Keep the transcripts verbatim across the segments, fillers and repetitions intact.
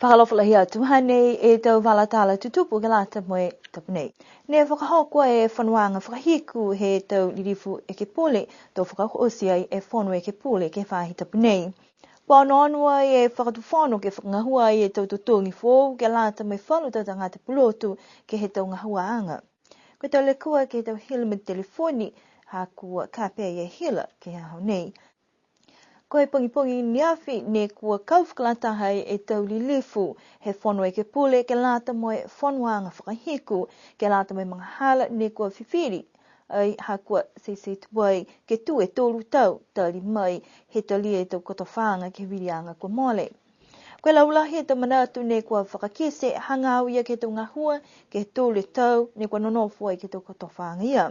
Fakaalofa lahi atu, hanei e tau vala tala tutupu ke lata mo e tapu nei. Ne fakahoko e fonoaga fakahiku he tau lilifu ekepule, to fakaoti ai e fono ekepule ke he faahi tapu nei. Kua onoono ai e fakatufono ke fakagahua ai e tau totogi foou ke lata mo e falu tau tagata pulotu ke he tau gahuaaga. Ko e tau lekua ke he tau hila mo e telefoni, ha kua kape e hila ke he aho nei. Ko e pogipogi ne afi ne kua kau fakalataha e tau lilifu he fono ekepule ke lata mo e fonoaga fakahiku, ke lata mo e magahala ne kua fifili ai ha kua teitei tuai ke tū e tolu tau tali mai he talia e tau kotofaaga ke he viliaga kua mole. Ko e laulahi he tau manatu ne kua fakakite hagaao ia ke he tau gahua ke he tolu e tau ne kua nonofo ai ke he tau kotofaaga ia.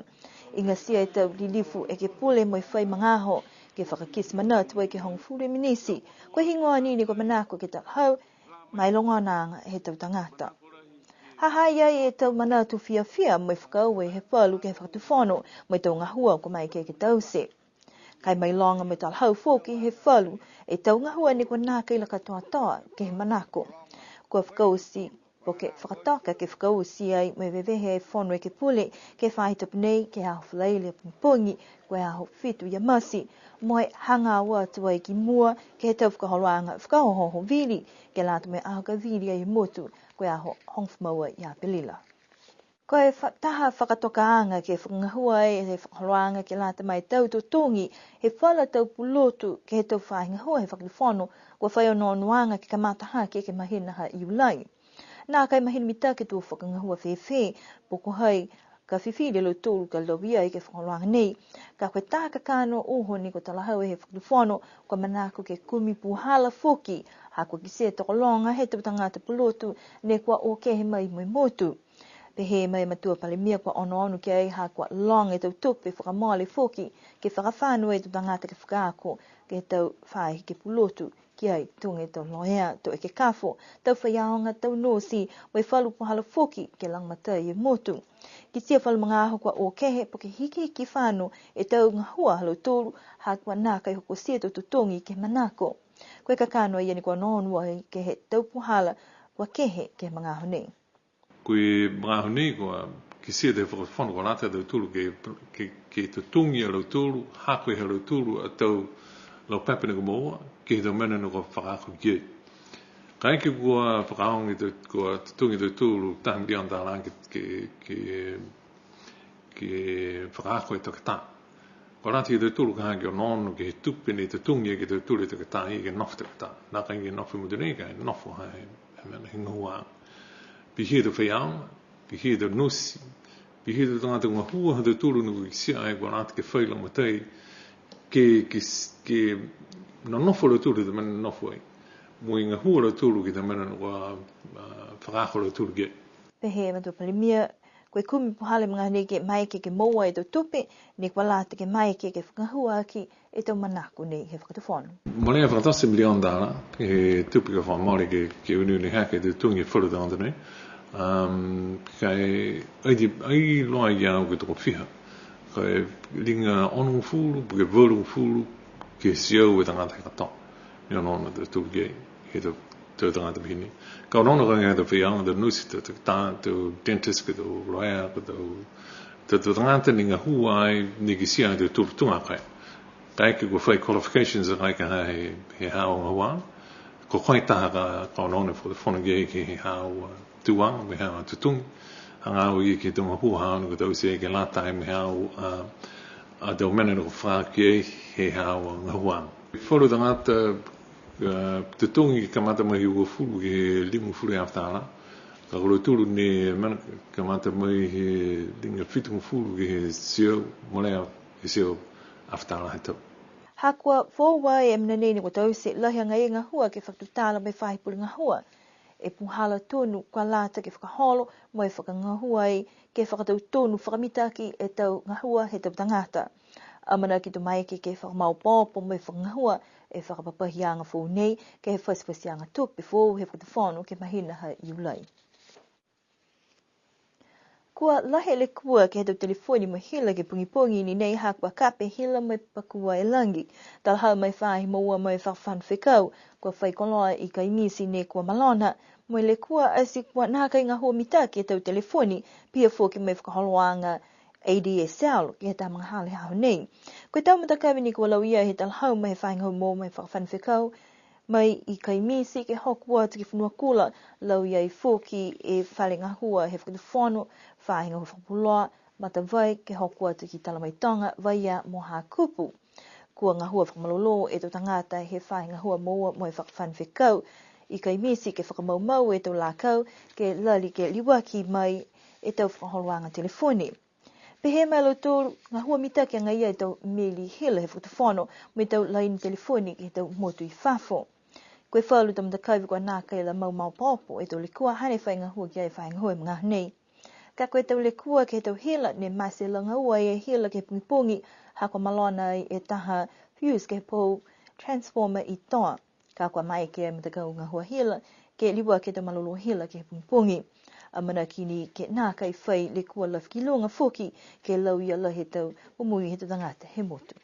Igatia e tau lilifu ekepule mo e fai magaaho ke fakakite manatu ai ke hogofulu e miniti. Ko e higoa ni ne kua manako ke talahau ma e logonaaga he tau tagata. Ha ha i ai e tau manatu fiafia mo e fakaaue he falu ke he fakatufono mo e tau gahua kua maeke ke taute. Ka e mailoga mo e talahau foki he falu e tau gahua ne kua nākai la katoatoa ke he manako. Kua fakaoti, po ke fakatoka ke fakaoti ai mo e vevehe e fono ekepule ke he faahi tapu nei ke he aho Falaile pogipogi, ko e aho fitu ia Mati, mo e hagaao atu ai ki mua ke he tau fakaholoaga fakaohooho vili ke lata mo e aho ka vili ai e motu, ko e aho hogofulu ma ua ia Apelila. Ko e fa-, taha fakatokaaga ke fakagahua ai e fakaholoaga ke lata mo e tau totogi he falu tau pulotu ke he tau faahi gahua he fakatufono, kua fai onoonoaga ke kamata hake ke he mahina ha Iulai. Nākai mahino mitaki to fakagahua fēfē, po ko hai ka fifili a lautolu ka lauia ai ke he fakaholoaga nei. Ka ko e taha kakano uho ne kua talahau he fakatufono, kua manako ke kumi puhala foki, ha kua kitia e tokologa he tau tagata pulotu ne kua o kehe mai mo e motu. Pehē mai e Matua Palemia kua onoono ki ai ha kua loga e tau tupe fakamole foki ke fakafano e tau tagata ke fakaako ke he tau faahi ke pulotu ki ai, tuga e tau loea, tau ekekafo, tau faiaoga, tau nosi, mo e falu puhala foki ke lagomatai e motu. Kitia falu magaaho kua o kehe po ke hikihiki fano e tau gahua ha lautolu ha kua nākai hokotia e tau totogi ke he manako. Ko e kakano ia ne kua onoono ai ke he tau puhala kua kehe ke he magaaho nei. Ko e magaaho nei kua kitia e fakatufono kua lata a tautolu ke, ke, ke totogi a lautolu, ha ko e ha lautolu a tau laupepa ne kua moua, ke he tau mena ne kua fakaako ki ai. Kaeke kua fakaaoga e tau, kua totogi a tautolu taha miliona tālā ke, ke, ke, ke fakaako e toketā. Kua lata ia tautolu ka ha ke onoono ke he tupe ne totogi ke he tautolu e toketā, ia ke nofo e toketā. Nākai ke nofo he motu nei, ka e nofo ha he, he mena he gahua. Pihia e tau faiaoga, pihia e tau nosi, pihia e tau tagata gahua ha tautolu ne kua kitia ai kua lata ke fai lagomatai, ke, ke, ke nonofo a lautolu he tau mena ne nofo ai. Mo e gahua a lautolu ke he tau mena ne kua, a, fakaako a lautolu ki ai. Pehē e Matua Palemia, ko e kumi puhala he magaaho nei ke maeke ke moua e tau tupe ne kua lata ke maeke ke fakagahua aki e tau manako nei he fakatufono. Molea fakatote e miliona tālā he tupe ka fakamole ke, ke uneune hake e tau totogi he falu tagata nei. Um, ka e, ai ti, ai loa ia au ke tokofiha. Ka e liga onogofulu, po ke valugofulu, ke he teau e tagata he katoa. Ne onoono a tautolu ki ai, he tau, tau tagata pihia ni. Ka onoono ka e tau faiaoga, tau nosi, tau, tau, tau, tau dentist, ka e tau loea, ka e tau, tau, tau tagata ne gahua ai, ne kitia ai e tau tupe tuga kai. Kaeke kua fai qualifications a kai ka ha he, he haau gahua. Ko koe taha ka, ka onoono e fakatufono ki ai ke he haau, a, tuaga, mo e haau a totogi. Hagaao ia ke he tau gahua haau ne kua taute ke lata ai mo e haau, a, a tau mena ne kua fakaako ki ai he haau a gahua. Falu tagata, a, totogi kamata mai he uafulu ke he limagofulu e afe tālā. Ka ko lautolu ne mena kamata mai he liga fitugofulu ke he teau, molea he teau afe tālā he tau. Ha kua foou e mena nei ne kua taute, lahi agaia e gahua ke fakatutala mo e faahi pule gahua e puhala tonu kua lata ke fakaholo mo e fakagahua ai ke fakatautonu fakamitaki e tau gahua he tau tagata. Amanaki to maeke ke fakamaopoopo mo e fakagahua e fakapapahiaga foou nei ke he fatifatiaga tupe foou he fakatufono ke he mahina ha Iulai. Kua lahi e lekua ke he tau telefoni mo e hila ke he pogipogi ni nei ha kua kape hila mo e pakua e lagi. Talahau mai he faahi moua mo e fakafano fekau, kua fai koloa i Kaimiti ne kua malona, mo e lekua ati kua nākai gahua mitaki e tau telefoni, pihia foki mo e fakaholoaga A D S L ke he tau magahala he aho nei. Ko e tau matakavi ni kua lauia he talahau mai he faahi gahua moua mo e fakafano fekau, mai i Kaimiti ke hoko atu ki Fonuakula, lauia ai foki e fale gahua he fakatufono, faahi gahua fakapuloa, Matavai ke hoko atu ki Talamaitoga, Vaiea mo Hakupu. Kua gahua fakamalolō e tau tagata he faahi gahua moua mo e fakafano fekau i Kaimiti ke fakamaumau e tau lakau ke lali ke liuaki mai e tau fakaholoaga telefoni. Pehē mai a lautolu, gahua mitaki agaia e tau meli hila he fakatufono mo e tau laini telefoni ke he tau motu i fafo. Ko e falu tau matakavi kua nākai la mau maopoopo e tau lekua hane fai gahua ki ai e faahi gahua he magaaho nei. Ka ko e tau lekua ke he tau hila, ne mate lagaua e hila ke he pogipogi, ha kua malona ai e taha fuse ke he pou transformer i Toa. Ka kua maeke e matakau gahua hila ke liuaki e tau malolō hila ke he pogipogi. Amanaki ni ke nākai fai lekua lafi ki luga foki, ke lauia lahi e tau momoui he tau tagata he motu.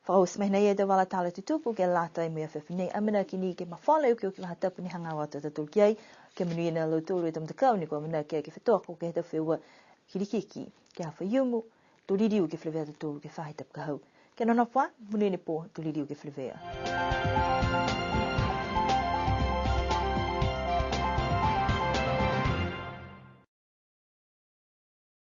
Fakaoti mai nei e tau vala tala tutupu ke lata mo e afiafi nei. Amanaki ni ke mafola e okioki faahi tapu ne hagaao atu a tautolu ki ai, ke monuina a lautolu e tau matakau ne kua amanaki ke fetoko ke he tau feua kilikiki ke he aho Faiumu. To liliu ke feleveia a tautolu ke he faahi tapu ka hau. Kia nonofo ā, monuina e pō, to liliu ke feleveia.